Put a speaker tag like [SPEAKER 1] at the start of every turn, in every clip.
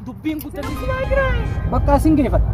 [SPEAKER 1] Dubbiin guddatee bakka isin geeffadha.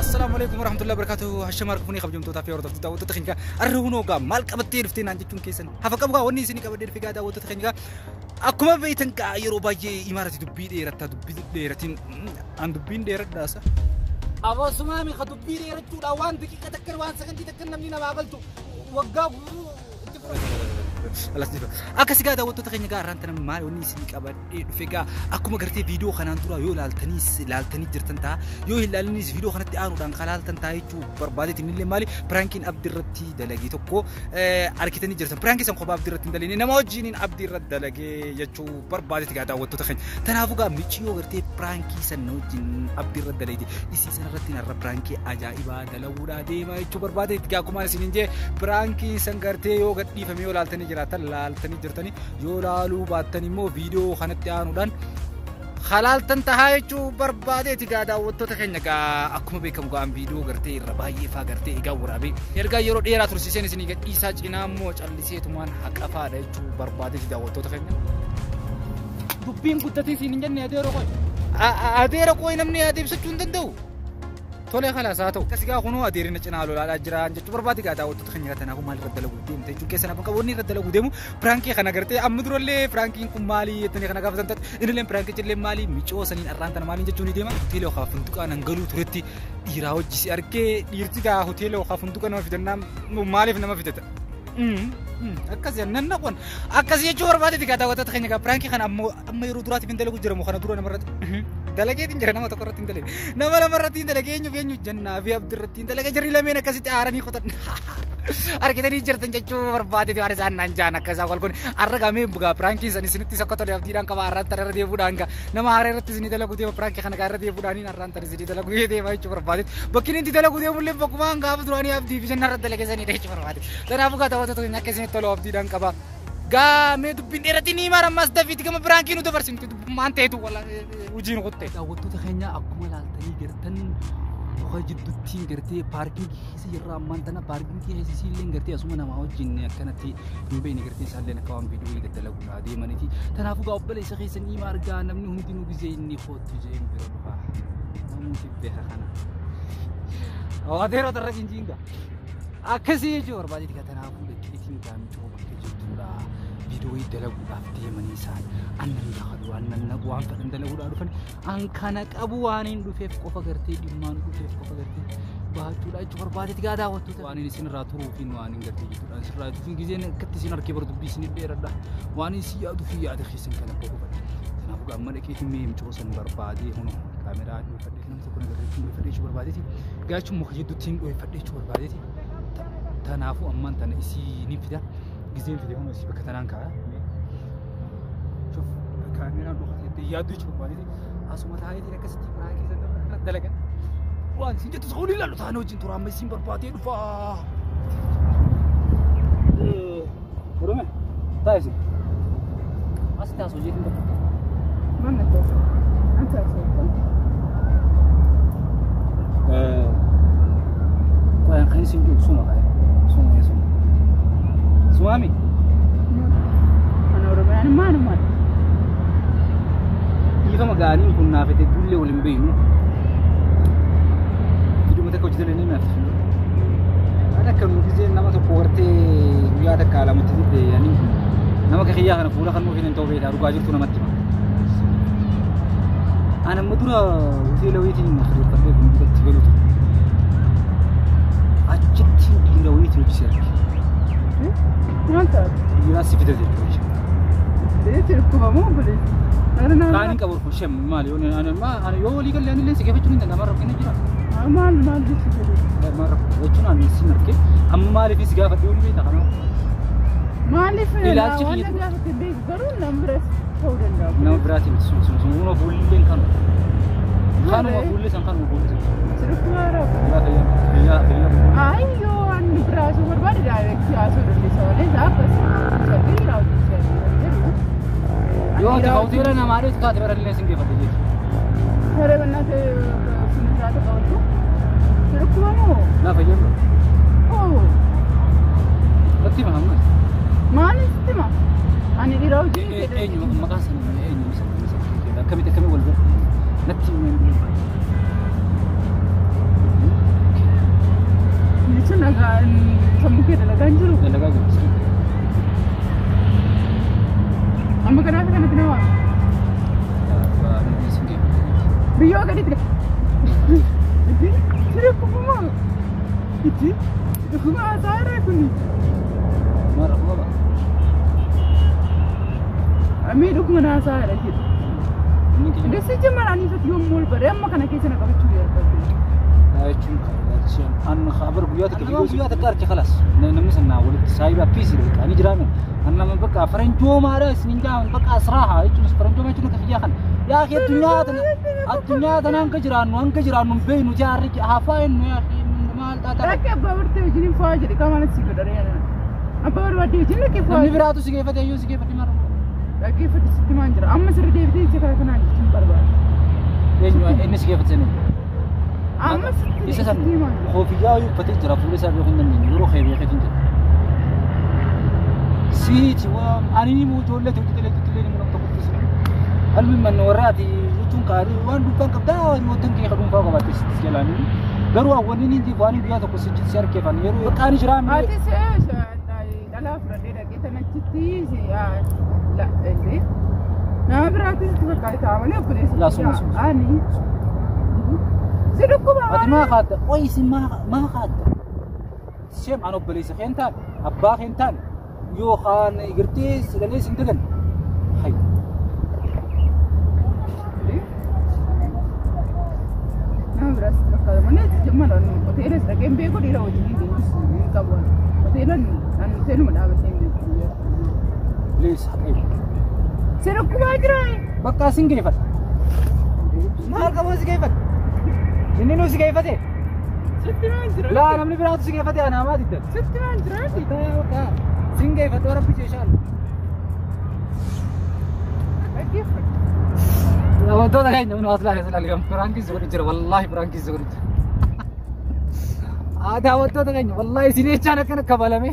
[SPEAKER 1] Assalaamu alaikum warahmatullahi wabarakatuh. Hashamar kuni kabajamtootaa fi hordoftoota daawwattoota keenya arra hunoo gaa maal qabattee dhuftee naan jechuun keessan hafa qabu gaa wanni isin qabadhee dhufe gaa daawwattoota keenya akkuma beektan gaa yeroo baay'ee imaarati dubbii dheerattaa dubbii dheeratiin an dubbiin dheeradhaasa. Aboo sumaami ka dubbii dheerachuudha waan daqiiqa takka waan sagantii takka namni namaa galtu waggaa guutuu itti fudhatu. Akkasii gaa daawwattoota keenya gaa arraan tana maal wanni isin qabadhee dhufe gaa akkuma gartee viidiyoo kanaan dura yoo ilaaltaniis ilaaltanii jirtan ta'a yoo hin ilaaliniis viidiyoo kanatti aanuudhaan kan ilaaltan ta'a jechuu barbaadeetiin illee maali piraankiin abdii irratti dalagee tokko argitanii jirtan piraankii san kophaa abdii irratti hin dalagine nama wajjiniin abdii irratti dalagee jechuu barbaadeeti gaa daawwattoota keenya tanaafuu gaa micciyoo gartee piraankii san na wajjin abdii irratti dalagee isii san irratti har'a piraankii ajaa'ibaa dalaguudhaa deema jechuu barbaadeeti gaa akkuma isiniin jee piraankii san gartee yoo gadhiifame yoo ilaaltanii jiraatan laaltanii jirtanii yoo laaluu baattan immoo viidiyoo kanatti aanuudhaan halaaltan tahaa jechuu barbaadeeti gaa daawwattoota keenya gaa akkuma beekamu gaan viidiyoo gartee irra baay'ee faa gartee egaa waraabee ergaa yeroo dheeraa tursiiseen isinii gadhiisaa cinaa immoo calliseetumaan haqafaadha jechuu barbaadeeti daawwattoota keenya. Dubbiin guddatee siin hin jenne adeera qoy. Adeera qoy namni adeemsachuu hin danda'u. Tolee khalaas haa ta'u. Akkasii gaa kunoo adeerina cinaa lolaadhaa jiran jechuu barbaade gaa daawwattoota keenya kanaafuu maal irra dalaguu deemte jechuu keessa nama qabu inni irra dalaguu deemu piraankii kana gartee amma durallee piraankiin kun maali jettanii kana gaafatan taate innillee piraankichi illee maali micoo saniin arraan tana maaliin jechuun ni deema. Hoteela yookaan funduqaa nan galuu turetti dhiiraa hojii si argee dhiirti gaa hoteela yookaan funduqa nama fidannaa maaliif nama fidata? Akkasii nan naqon akkasii jechuu barbaadeeti gaa daawwattoota keenya gaa piraankii kana ammoo amma yeroo duraatiif hin dalagu jiramu kana dura namarratti dalageetiin jira nama tokko irratti hin dalage nama lama irratti hin dalage eenyu fi eenyu jannaa fi abdii irratti hin dalage jarri lameen akkasitti aaranii qotan argitanii jirtan jechuu barbaadeeti waan isaan naan jaan akka isaan wal kun arra gamee bugaa piraankii san isinitti akka tole abdiidhaan qaba arraan tana irra deebuudhaan gaa nama haaraa irratti isinii dalagu deema piraankii kana gaa irra deebuudhaan arraan tana isinii dalagu deema jechuu barbaadeeti bakki inni itti dalagu deemullee bakkumaan gaafa duraanii abdii fi jannaa irra dalage sanii jechuu barbaadeeti kanaafuu gaa taphattoota keenya akka isinitti tolu abdiidhaan qaba. Gaamee dubbiin dheeratiin ni mara ammas dafiitti gama piraankii nu dabarsinti dubbumaan ta'etu wala hojiin kutte. Daawwattoota keenya akkuma ilaaltanii gartan muka jidduuttiin gartee paarkingii keessa jirra ammaan tana paarkingii keessa isiillee gartee asuma namaa wajjin akkanatti hin beekne gartee isaallee akka waan viidiyoo daddalaguudhaa deemaniiti. Kanaafuu gaa obboleessa keessa ni argaa namni hundinuu gizee inni kootu jeen bira dhufa. Namooti beeka kana. Adeeroo tarra jinjiinga. Akkasii jechuu barbaadeeti gaa kanaafuu dhaqeetiin gaamicoo bakka jirtudha. Viidiyoo dalaguudhaaf deemanii isaan annan dakalu annan naqu waan fedhan dalaguudhaaf dhufan an kana qabu waan hin dhufeef qofa gartee dhimmaan dhufeef qofa gartee bahachuudha jechuu barbaadeeti gaa daawwattoota. Waan inni isin irraa turuu fi waan hin gartee jechuudha. Isin irraa turuuf gizeen akkatti isin harkee bara dubbii isin dheeradha. Waan isin yaadu fi yaada keessan kana qofa fadhe. Kanaafuu gaa amma dhaqeetiin mee micoo san barbaadee hunu kaameraa dhoofadhee nama tokko nagarreetti dhoofadhee jechuu barbaadeeti. Gaachuun muka jidduutti dhoofadhee jechuu barbaadeeti. Kanaafuu ammaan tana isii ni fida. Gizeen fide hunu isii bakka tanaan kaa'a. Shuf kaameraan dhokatee yaaddu jechuu barbaadeeti. Asuma taa'eetiin akkasitti biraa keessa dalaga. Waan isin jettu sun ilaalu taane wajjin tura amma isin barbaadee dhufa. Furume taa'e isin. As taasoo jeetiin tokko.
[SPEAKER 2] Maal taasisa? An taasisa.
[SPEAKER 1] Qoyaan kan isin jiru suma ka'e. Suma suma. Sumaami.
[SPEAKER 2] Ana Oromiyaan maaluma?
[SPEAKER 1] Dhiifama gaariin kun naafete dullee wal hin beeknu. Viidiyoo takka hojjetan ni naaf. Ani akka nu gisee nama tokko gartee guyyaa takka lamatti didde ani nama akka kiyyaa kana fuula kan nuuf hin ta'u beektaa dhugaa jirtu namatti hima. Ani amma dura hoteela wayiitiin kireeffadhee fuulduratti galu ture. Achitti dhiira wayiitiin hojii arge.
[SPEAKER 2] Maal taate?
[SPEAKER 1] Dhiiraa si fida jechuudha.
[SPEAKER 2] Deetti dhukkuba moo obboleessi?
[SPEAKER 1] Kaaniin qabu kun shem maali yoo ani yoo walii galee ani illee si gaafachuu hin danda'amu rakkina jira.
[SPEAKER 2] Maal maal jechuu fedhe?
[SPEAKER 1] Maal rakkoo jechuun ani si marge amma maaliif si gaafadhe olii beektaa kanaaf.
[SPEAKER 2] Maaliif
[SPEAKER 1] Ilaalchi
[SPEAKER 2] waan
[SPEAKER 1] kiyya
[SPEAKER 2] gaafate beeku garuu nama biraas ta'uu danda'a.
[SPEAKER 1] Nama biraatiin sun sun sun kunoo fuulleen kanuma. Kanuma fuulli san kanuma fuulli san.
[SPEAKER 2] Si dhukkuba rakkoo.
[SPEAKER 1] Fayyaa fayyaa fayyaa fayyaa.
[SPEAKER 2] Ay yoo waan biraa osoo barbaade daayireektii haasoo dandeessa malee akkas sadii raawwachuu jedhu.
[SPEAKER 1] Yoo ati hoteela namaa dheetu taate bara illee sin geeffate jechuudha.
[SPEAKER 2] Saree bannaate sun irraa qabatu. Si dhukkuba moo?
[SPEAKER 1] Naa fayyaa bira.
[SPEAKER 2] Oo.
[SPEAKER 1] Natti hima hamma.
[SPEAKER 2] Maaliif hima? Ani dhiira hojii
[SPEAKER 1] Eenyu maqaan sana eenyu isa isa Akkamitti akkamitti wal barre? Natti himee.
[SPEAKER 2] Jechuun nagaa sammuu kee dalagaa hin jiru.
[SPEAKER 1] Dalagaa jiru.
[SPEAKER 2] Amma kanaaf kanatti nama biyyoo gaditti itti dhukkubuma itti dhukkuma haasaa kuni.
[SPEAKER 1] Maal rakkoo qaba?
[SPEAKER 2] Amii dhukuma naasaa jedha jedhu. Desi jimma ani ifatti yommuu ol bare amma kana keessa na qabachuu barbaadu.
[SPEAKER 1] Jechuun an khabar guyyaa takka guyyaa takka arge خلاص namni sana walitti saayiba piisi dha ani jiraame an nama bakka faranjoomaadha isin jaan bakka asraaha jechuun faranjooma jechuun akka kiyyaa kana yaa akhi addunyaa tana addunyaa tana hanga jiraannu hanga jiraannu hin beeknu jaarri hafaa innu yaa akhi maal taata
[SPEAKER 2] Rakkee abbaa bartee wajjin fa'aa jedhe qaama si godhare yana. Abbaa barbaadde wajjin rakkee fa'aa.
[SPEAKER 1] Namni biraatu si geeffate iyyuu si geeffate maal
[SPEAKER 2] Dhaggeeffadhu sitti maan jira amma sirri deebitee ija kana kanaan jechuun barbaada.
[SPEAKER 1] Eenyu inni si geeffate sanii?
[SPEAKER 2] Amma sitti
[SPEAKER 1] Isa san
[SPEAKER 2] sitti maan jira.
[SPEAKER 1] koofiyyaa uffatee jira fuula isaa beekuu hin dandeenye yeroo kee beekeetiin jira. Siiti waan ani ni ijoollee ta'u jedhee illee ni mul'atu tokko isin. Almi manna warra ati jechuun kaarii waan dhuunfaan qabdaa waan kee dhuunfaa qabaatte sitti jalaanii. Garuu wanni inni waan guyyaa tokko sitti si harkeeffan yeroo qaani jiraa
[SPEAKER 2] Ati dhalaa fudhadhee dhaqee tanachitti nama biraattis itti fakkaata malee obboleessa.
[SPEAKER 1] Laa suma suma.
[SPEAKER 2] Ani si dhukkuba
[SPEAKER 1] Ati maa kaadda? Qoy isin maa kaadda? Sheem an obboleessa keen taan abbaa keen taan yookaan gartee sagalee isin dagan. Hay.
[SPEAKER 2] Nama biraas itti fakkaata malee jimma hoteelas dhaqee hin beeku dhiira wajjin deemus hin qabu. Hoteelan hoteeluma dhaabatee hin beeku.
[SPEAKER 1] Please haqee.
[SPEAKER 2] Si dhukkubaa jiraa?
[SPEAKER 1] Bakka isin geeffadha. Maal qabu si geeffadha? Inni nu si geeffate?
[SPEAKER 2] Sitti maan jira?
[SPEAKER 1] Laa namni biraatu si geeffate ana hamaa didda.
[SPEAKER 2] Sitti maan jira?
[SPEAKER 1] Sin geeffadhu rabbi jee shaalu.
[SPEAKER 2] Dhaggeeffadhu.
[SPEAKER 1] Daawwattoota keenya nu as laale laale piraankii si godhu jira wallaahi piraankii si godhu jira. Daawwattoota keenya wallaahi isin jechaan akkana kabalame.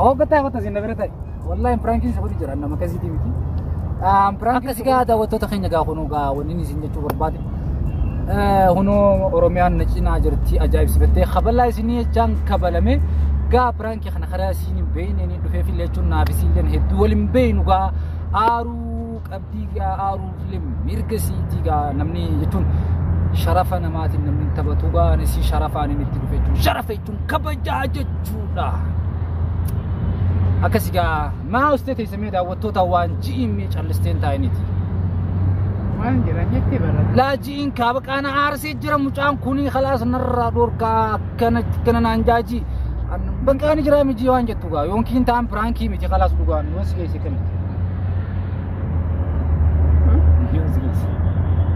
[SPEAKER 1] Hoggataa hoggataa isin na bira ta'e wallaahi piraankii si godhu jira nama akkasiitii miti. Piraankii akkasii gaa daawwattoota keenya gaa kunuu gaa wanni isin jechuu barbaade. Hunoo Oromiyaan na cinaa jirti ajaa'ibsifattee kabalaa isinii jechaan kabalame gaa piraankii kana karaa isiin hin beekne ni dhufeef illee jechuun naaf isiillee hedduu wal hin beeknu gaa aaruu qabdii gaa aaruu illee mirga siitii gaa namni jechuun sharafa namaatiin namni taphatu gaa anis sharafaan inni itti dhufe jechuun sharafa jechuun kabajaa jechuudha. Akkasii gaa maa ustee teessamee daawwattoota waan ji'iin mee callisteen taa'iniiti.
[SPEAKER 2] Waan jiran jettee barata.
[SPEAKER 1] Laajiin kaaba qaana aarsee jira mucaan kuni khalaas narraa dhorkaa akkana akkana naan jaaji. Banqaani jira miji waan jettu gaa yoonkiin ta'an piraankii miti khalaas dhugaan yoon si geesse kamitti. Yoon si geesse.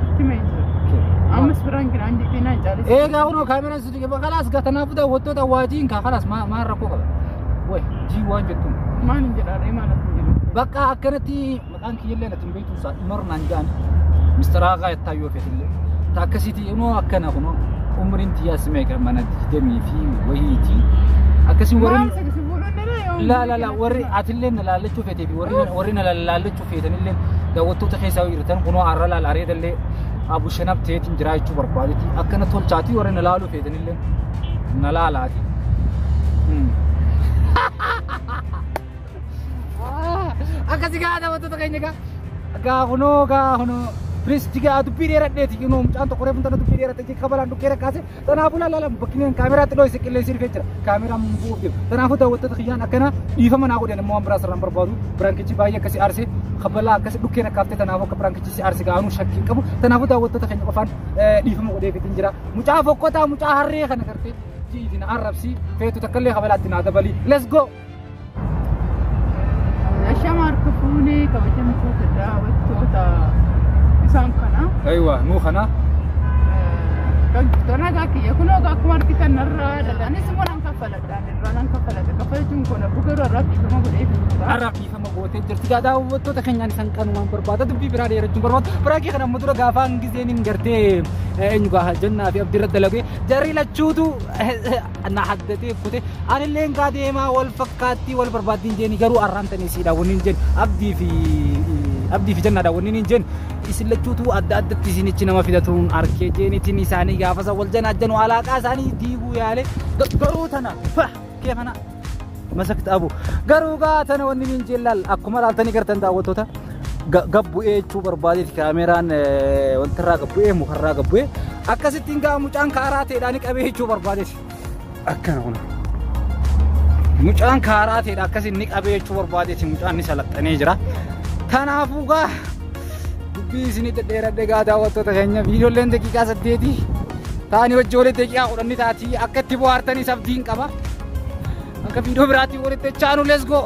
[SPEAKER 2] Sitti maan jira. Ammas biraan naan jettee naan caalise.
[SPEAKER 1] Eegaa kunoo kaameraan si dhuge khalaas gaa tanaafuu daawwattoota waajiin kaa khalaas maa rakkoo qaba. Way jii waan jettuun.
[SPEAKER 2] Maal hin jedhaa maal hin jedhu.
[SPEAKER 1] Bakka akkanatti maqaan kiyyallee natti hin beektu isaa dhimma naan jaan. Mr. Agha Ittaayyoo feetillee. Ta akkasiiti inoo akkana kunoo umriin tiyyaas meeqa mana 20 fi wayiiti. Akkasii warri
[SPEAKER 2] Maal isa si fuudhuun danda'e?
[SPEAKER 1] La la la warri atillee na laallachuu feetee fi warri warri na laallachuu feetanillee daawwattoota keessaa jirtan kunoo har'a laal areedallee abu shanab ta'eetiin jiraachuu barbaadetti akkana tolchaatii warri na laaluu feetanillee na laalaati. Akkasii gaa daawwattoota keenya gaa gaa kunoo gaa kunoo Please gaa dubbii dheeradheeti kunoo mucaan tokko reefu tana dubbii dheeradhe jee kabalaan dhukkee rakkaase tanaafuu laala bakki kaameraatti dhooyse qilleensi dhufee jira kaameraan bu'uuf deema tanaafuu daawwattoota kiyyaan akkana dhiifama naa godhan immoo waan biraa sirraan barbaadu biraankichi baay'ee akkasii aarsee kabalaa akkasii dhukkee rakkaaftee tanaafuu akka biraankichi si aarse gaanuu shakkii qabu tanaafuu daawwattoota keenya qofaan dhiifama godheefiitiin jira mucaa fokkotaa mucaa harree kana gartee ji'iitiin arrabsii feetu takkallee kabalaatti naa dabalii let's go.
[SPEAKER 2] Ashama harka fuunee kabajamtoota daawwattoota isaan kana.
[SPEAKER 1] Aywa nuu kana.
[SPEAKER 2] Kan jirtu nagaa kiyya kunoo akkuma argitan narraa dhala. Anis immoo nan kaffaladha. Irraa nan kaffaladha. Kaffalachuun kun abbuu garuu irraa dhiifama godhee jira.
[SPEAKER 1] Har'aaf dhiifama gootee jirti. Gaa daawwattoota keenyaan isaan qanumaan barbaada. Dubbii biraa dheerachuun barbaada. Biraakii kana amma dura gaafaan gizeen hin gartee eenyu gaa Jannaa fi Abdii irra dalagee jarri lachuutu na haddatee kute. Anillee gaa deemaa wal fakkaattii wal barbaaddiin jeeni garuu arraan tanii siidha wanni hin jeen Abdii fi Jannaadha wanni hin jeen isin lachuutu adda addatti isinichi nama fidatuun arkee jeenitiin isaanii gaafasa wal janaajjanu alaaqaa isaanii diiguu yaale garuu tana keefana masakta abu garuu gaa tana wanni hin jeellal akkuma laaltanii gartan daawwattoota gabbu'ee jechuu barbaadeeti kaameraan wantarraa gabbu'ee mukarraa gabbu'ee akkasittiin gaa mucaan kaaraa ta'eedhaan qabee jechuu barbaadeeti akkana kun mucaan kaaraa ta'eedha akkasiin ni qabee jechuu barbaadeeti mucaan ni salaxxanee jira kanaafuu gaa dubbii isinii dhedheeradhe gaa daawwattoota keenya viidiyoolleen daqiiqaa 8 taanii hojii walitti daqiiqaa 10 taatii akka itti bohaartanii abdiin qaba. Akka viidiyoo biraatiin walitti chaanu, let's go.